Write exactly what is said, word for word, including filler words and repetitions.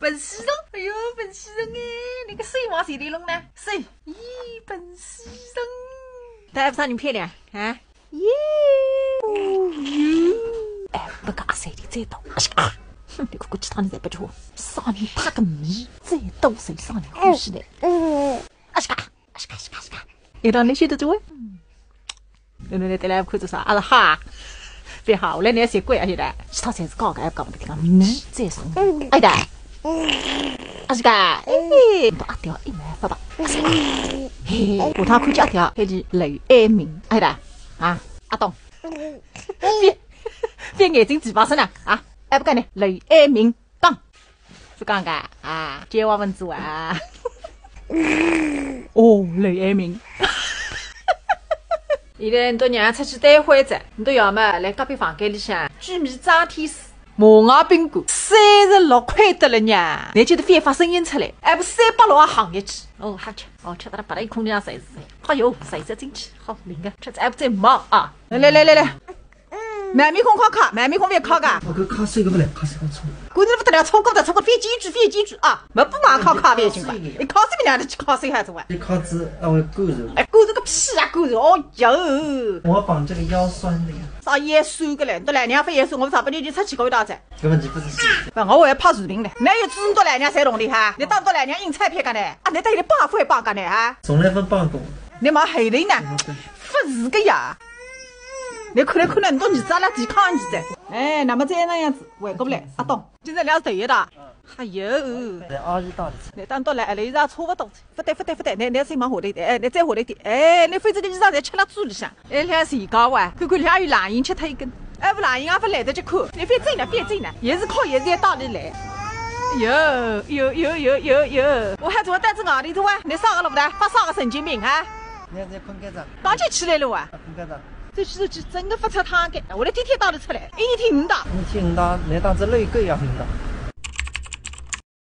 笨死人，哎哟，笨死人哎，那个水往水里弄呢？水，咦，笨死人。大家不是很漂亮啊？耶！哎，那个阿三的再到，啊是啊，哼，那个过去趟你再不说，啥人他个米，再到谁啥人欢喜嘞？啊是嘎，啊是嘎，啊是嘎，啊是嘎，一道你晓得做？嗯。 侬来对来看做啥？啊是哈，别哈，我来拿些关啊，现在其他侪是讲个，还讲勿得听啊，你再说，哎的，啊是个，哎，阿爹一毛发吧，嘿，下趟看见阿爹，喊伊刘爱民，哎的，啊，阿东，别别眼睛直巴生啊，啊，还不讲呢，刘爱民。 讲，是讲个啊，接我们做啊。哦，刘爱民。现在侬都娘出去待会子，侬都要么来隔壁房间里向，居民张天师，麻辣宾馆，三十六块得了呢，侬记得别发声音出来，还不三百六也行一记。哦，好吃，哦，吃得了，把那一空里向塞子，哎哟，塞塞进去，好灵个，吃仔还不再忙啊。来来来来来。 买面孔考考，买面孔别考个。我搿考试搿勿来，考试考错。管你勿得了，错过勿得，错过，覅记住，覅记住啊！没不忙考考覅紧个，你考试明年的去考试还是哇？你考试啊，我够着。哎，够着个屁啊，够着！哦哟，我绑这个腰酸的呀。啥腰酸个嘞？你都来年发腰酸，我上半年就出去搞一道噻。根本就不是事情。那我还拍视频嘞，那有这么多来年侪懂的哈？你当多来年印钞票个呢？啊，你到现在绑勿还绑个呢哈？从来勿绑过。你忙害人呢？勿是个呀。 侬看来看来，侬到儿子阿拉抵抗儿子。哎，那么再那样子，回过来，阿东，今朝两头一道。哎哟，来二十道的菜。侬当到来，来一场差勿多。勿对，勿对，勿对，侬侬先往下头一点，哎，侬再下头一点，哎，侬反正个衣裳侪吃了嘴里向。哎，两是讲哇，看看两有冷饮吃脱一根，哎，勿冷饮也勿来得及看，侬覅走了，覅走了，也是靠也是一道理来。哟哟哟哟哟哟，我还怎么带着外头的哇？侬啥个了勿得？发啥个神经病啊？侬在困觉着？刚才起来了哇？困觉着。 这去这去真个勿出趟个，我来天天带伊出来，一日天五趟。一日天五趟，侬当只累狗一样的。